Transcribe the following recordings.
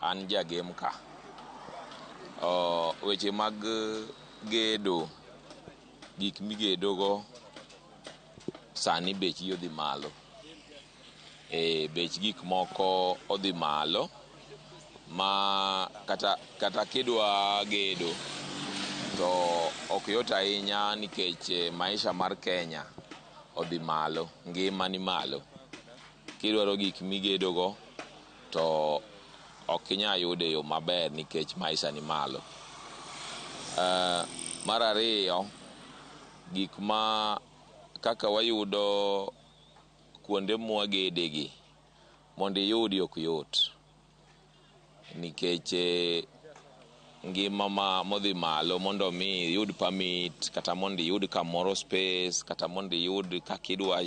An jagem ka. Weche mag gedo, gik migedogo sani bechgi odhi malo. E bech gik moko odhi malo ma kata kidwa gedo to ok yot ahinya nikech maisha mar Kenya odhi malo, ngima ni malo. Kidwaro gik migedogo to ok inyal yudo e yo maber nikech maisha ni malo. Mar ariyo, gik ma kaka wayudo kuonde mwagedegi mondo iyudi ok yot nikech ngima ma modhi malo mondo mi iyud permit kata mondo iyud kamoro space kata mondo iyud kaka idwa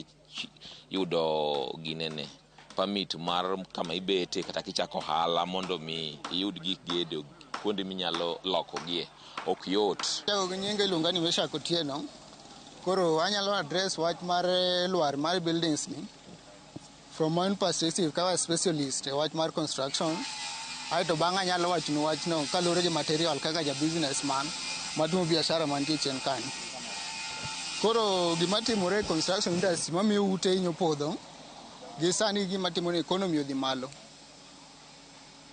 yudo ginene permit mar kama ibete kata kichako ohala mondo mi iyud gik gedo kuonde minyalo lokogie ok yot. Chako gi nyinga iluonga ni Meshack Otieno. Koro anyalo address wach mar lwar mar buildings ni from one perspective kaka specialist e wach mar construction. Aeto bang'e anyalo wachonu wachno kaluwore gi material kaka ja business man matimo biashara mantie chien kanyo. Koro gima timore e construction industry mamiyo ute hinyo podho gi sani gima timore economy odhi malo.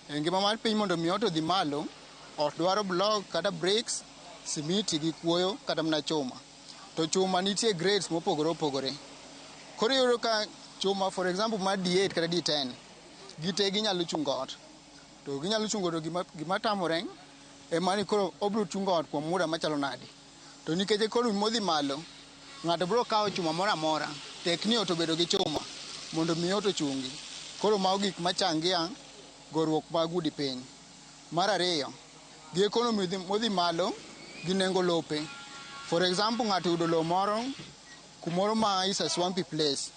E ngima mar piny mondo mi ot odhi malo, ot dwaro block kata bricks, simiti gi kuoyo kata mana chuma. To chuma nitie grades mopogore opogore. Koro iyudo ka chuma for example mar D8 kata D10 gite ginyalo chungo ot. To ginyalo chungo to gima tamore ema ni koro obiro chungo ot kuom muda machalo nade. To nikech economy modhi malo, ng'ato biro kawo chuma moro amora tek ni ot obedo gi chuma mondo mi ot ochungi. Koro mago gik machangia goruok mag udi piny. Mar ariyo, gi economy modhi malo gi nengo lope. For example, ng'ato oyudo lowo moro kumoro ma is a swampy place.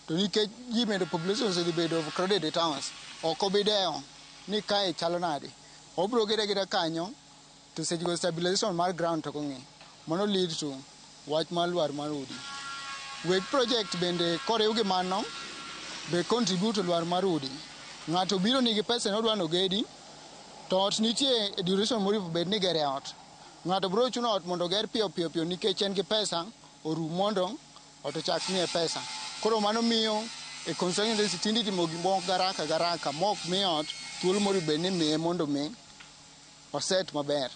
To nikech ji medo population osedhi bedo overcrowded e towns, ok obi dewo ni kae chalo nade. Obiro gedo ageda kanyo to seche go stabilization mar ground to ok ong'i. Mano lead to wach mar lwar mar udi. Weg project bende koriw gi mano be contribute to lwar mar udi. Ng'ato biro nigi pesa ne odwa nogedi to ot nitie e duration moripo bed ni igere ot. Ng'ato biro chuno ot mondo oger piyo piyo piyo nikech en gi pesa orum mondo ot ochak miye pesa. Koro mano miyo e construction industry tinde itimo gik moko garaka garaka mok mi ot thuolo moripo bed ni imiye mondo mi oset maber.